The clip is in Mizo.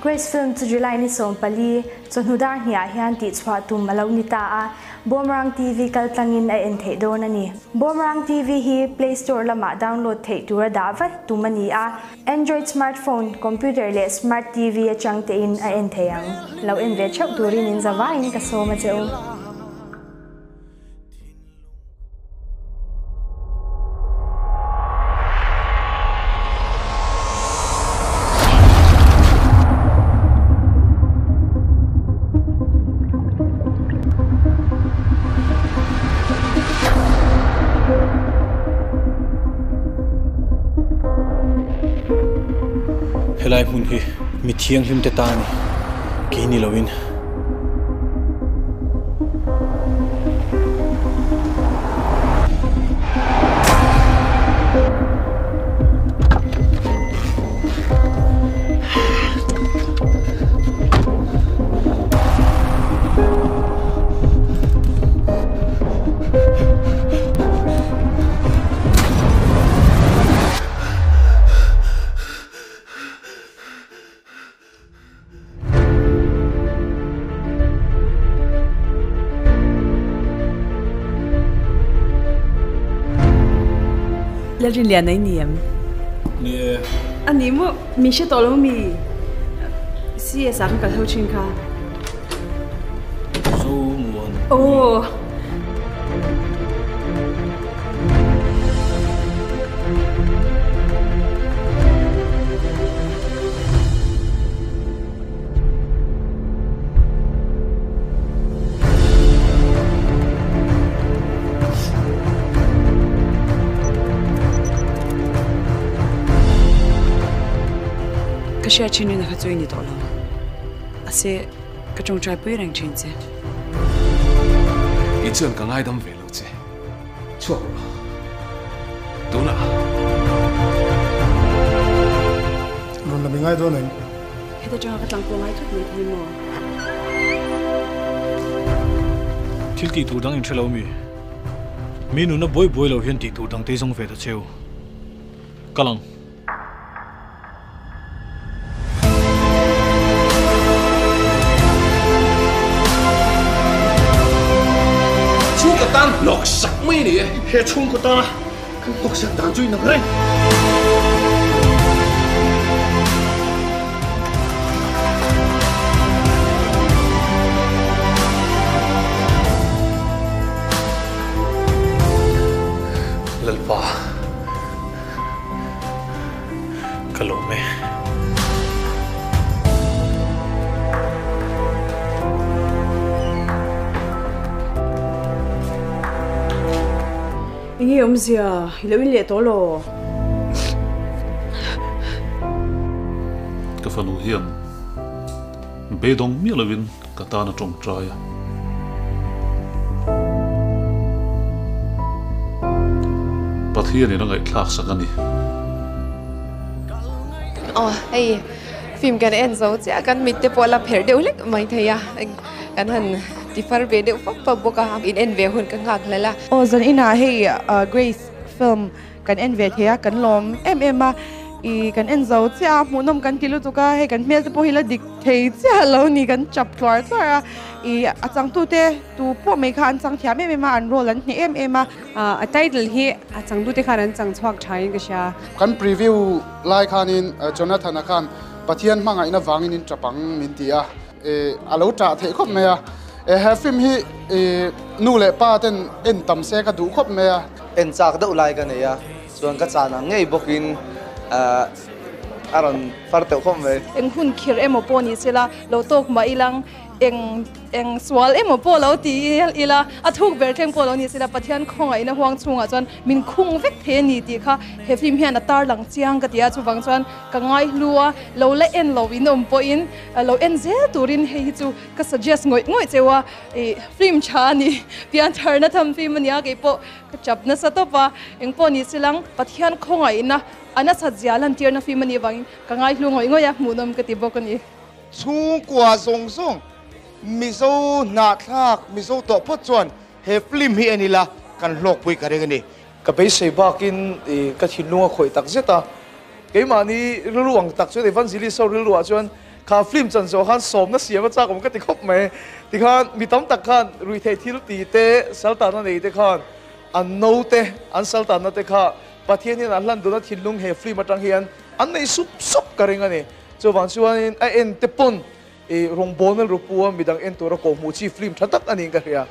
Grace Film chu July ni 14, chawhnu dar hnih ah hian tihchhuah tum a lo ni ta a, Bawmrang TV kaltlangin a en theih dawn a ni. Bawmrang TV hi Play Store lamah download theih tura dah vat tum a ni a, Android smartphone, computer leh smart TV atang tein a en thei ang. Lo en ve theuh turin in za vaiin ka sawm a che u. Helai hmun hi mi thianghlim te ta a ni, kei ni loin. Lalrinlian a i ni em? Ni e. A ni maw? Min hre tawh lo mi? CS ah kan kal ho thin kha. Zomuan. Aw. Ka hriat thin rin a kha chu i ni tawh lo. A se ka tawngtai pui reng thin che. I chuan ka ngaidam ve lo che. Chhuak rawh. Tunah. Rawn la mi ngai dawn em? Heta tanga ka tlangpawh ngai thut mai thei maw? Thil tih tur dang in hre lo mi? Mi nuna buai buai lo hian tih tur dang te zawng ve ta cheu. Kal ang. Chhungkaw tan hnawk sak mai a ni e. He chhungkaw tana kan hnawk sak dan chu inang reng. Lalpa. Ka lawm e. Enge awmzia i lo in leh tawh law? Ka fanu hian beidawng miah lovin ka tan a tawngtai a. Pathianin a ngaihthlak sak a ni. Aw hei film kan en zo chiah kan mit te pawh a la pherh deuh hlek mai thei a kan han ti far ve deuh fap fap bawk a in en ve hun ka nghak hlel a. Aw zan inah hei Grace film Kan en ve thei a, kan lawm em em a, i kan en zo chiah a, hmuhnawm kan ti lutuk a, hei kan hmel te pawh hi la dik thei chiah lo ni, kan chap tluar tluar a, i a changtute tu pawh mai kha an chang thiam em em a, an role an hneh em em a. A title hi a changtute khan an chang chhuak tha in ka hria. Kan preview lai khanin Jonathan-a khan Pathian hmangaihna vangin in tap ang min ti a, a lo tah theih khawp mai a. He film hi nu leh pa ten en tam se ka duh khawp mai a. En chak deuh lai ka nei a, chuan ka chan ang ngei bawkin a rawn far teuh khawp mai. Eng hun khirh emaw pawh ni sela, lo tawk mah ilang, eng eng sual emaw pawh lo ti ila, a thuk ber thleng pawh lo ni sela, Pathian khawngaihna huang chhungah chuan min khung vek thei a ni tih kha he film hian a tarlang chiang ka ti a, chuvang chuan ka ngaihlu a, lo la en lo in awm pawhin lo en zel turin hei hi chu ka suggest ngawih ngawih cheu a. I film tha a ni, piantharna tham film a nia keipawh ka chap nasa tawp a, engpawh ni silang Pathian khawngaihna a nasat zia lantirna film a nih vangin ka ngaihlu ngawih ngawih a, hmuhnawm ka ti bawk a ni. Chhungkua zawng zawng Mizo hnahthlak Mizo tawh phawt chuan he film hi en ila kan hlawkpui ka ring a ni. Ka beisei bakin ka thinlung a khawih tak zet a, keimahni rilru ang tak chuan Evangelist ho rilruah chuan Kha film chan zawh khan sawmna siam a chak awm ka ti khawp mai. Tikhan mi tam tak khan ruihtheih thil ti te, saltanna nei te khan an naute, an saltanna te kha Pathian hian a hlan duna thinlung he film atang hian an nei sup sup ka ring a ni. Chuvang chuanin a en te pawn i rawngbawlna rupua midang en tura kawhhmuh chi film tha tak a niin ka hria.